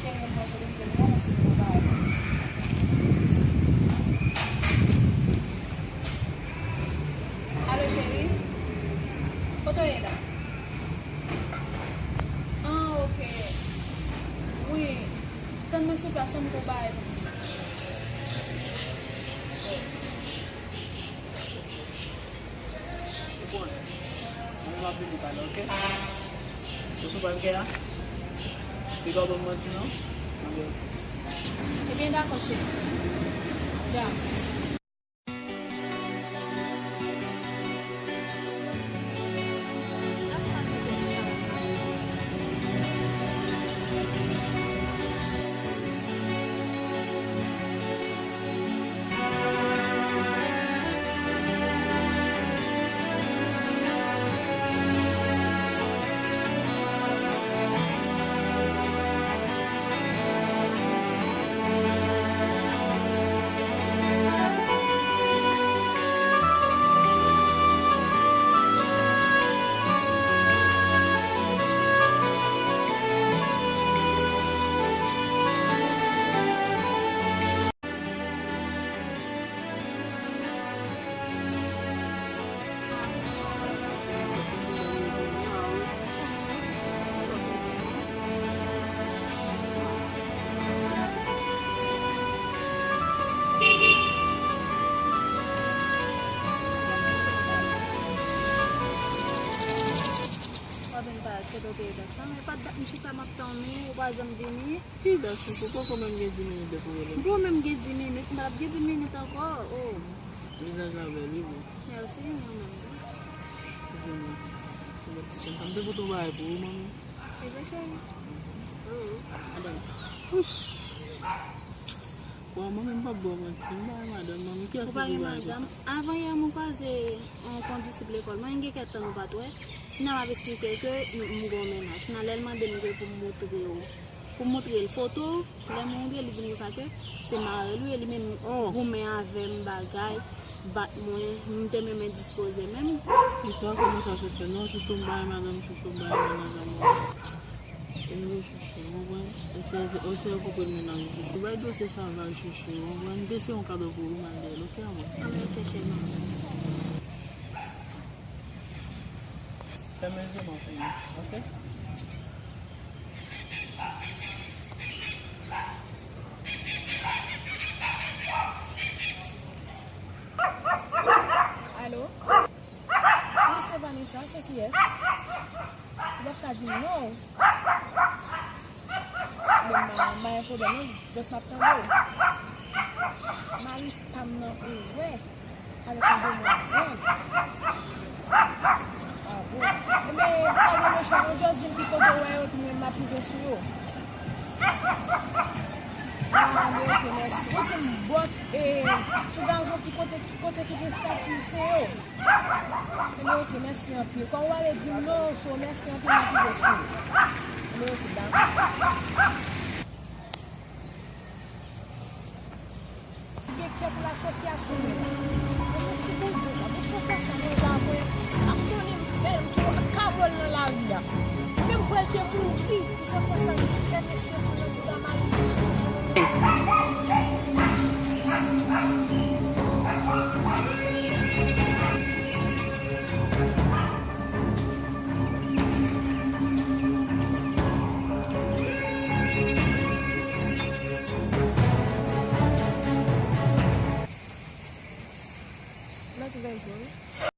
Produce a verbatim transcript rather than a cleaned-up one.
Cheri, mwen kote m te pran, se pou bagay. Alo, cheri? Kote w ye la? Ah, ok. Wi. Tann mwen sou plas la, m gon bagay pou mwen. Ou konn, mwen menm ap vini talè, ok? Ou sou pral kè a? Piga w ban m manti, non? Anben, ok. Ebyen, dakò, cheri. Dakò. W ap vin pale kote w te ye dat sa, men pa dat m chita m ap tann ou, ou pa janm vini. Ki dat chouchou? Poko menm gen dis minit depi w rele m. Bon, menm gen dis minit, m pa t ap gen dis minit ankò. Oh. Vizaj la bèl, wi, bon. Mèsi, mwen menm tou. Di m, yon lòt ti chèn sa. M te pote yon bagay pou ou, manmi. Ebyen, cheri. Oh, madanm. Ouch. Bon, mwen menm m p ap ba w manti. M pa gen madanm, manmi. Kiyès ki di w bagay konsa? Ou pa gen madanm? Avan yè, mwen kwaze yon kondisip lekòl mwen, gen kèk tan nou pa t wè. Finalman, m ap esplike l ke nou, m gen yon mennaj. Finalman, lè l mande m ke pou m montre w, pou m montre l foto, lè m montre l, li di m konsa ke se mari l, wi, e li menm goumen avè m, bagay, bat mwen, m te menm endispoze menm. Kisa, kòman sa se fè? Non, chouchou, m pa gen madanm, chouchou, m pa gen madanm. Anyway, chouchou, w konprann? Eseye, eseye konprann mennaj ou, chouchou. Bay dosye sa vag, chouchou, w konprann? M te se yon kado pou ou, m al dèyè l, ok, amò? Anben, ok, cheri. Fèmen zye m anpil, ok? Alo? Wi, se Vanessa, se kiyès? Ou p ap ka di m non. Bon, m pa, m pa gen pwoblèm non, just m ap tande w. Mari pa m nan ou wè avèk yon demwazèl. Ah bon. Ebyen, pa gen mechan non, just di m ki kote w wè yo, epi mwen m ap rive sou yo. Ah, men ok, mèsi. Ou di m bòt, e, sou gazon ki kote, ki kote ki gen estati Sen yo. Ebyen, ok, mèsi anpil. Kòm ou pa vle di m non, so mèsi anpil, m ap rive sou ou. Ebyen, ok, dakò. Gen kè pou la Sofia sou mwen la. Bon, ti bondye sa, bon, Sofia sa, mwen sa, mwen, sa m konnen m fè l, m toujou ap kabò l nan lari a. Menm kwè l te mouri, pou Sofia sa, gen kè mesye pou nan bouda mari. Mwen ki vin tou wi.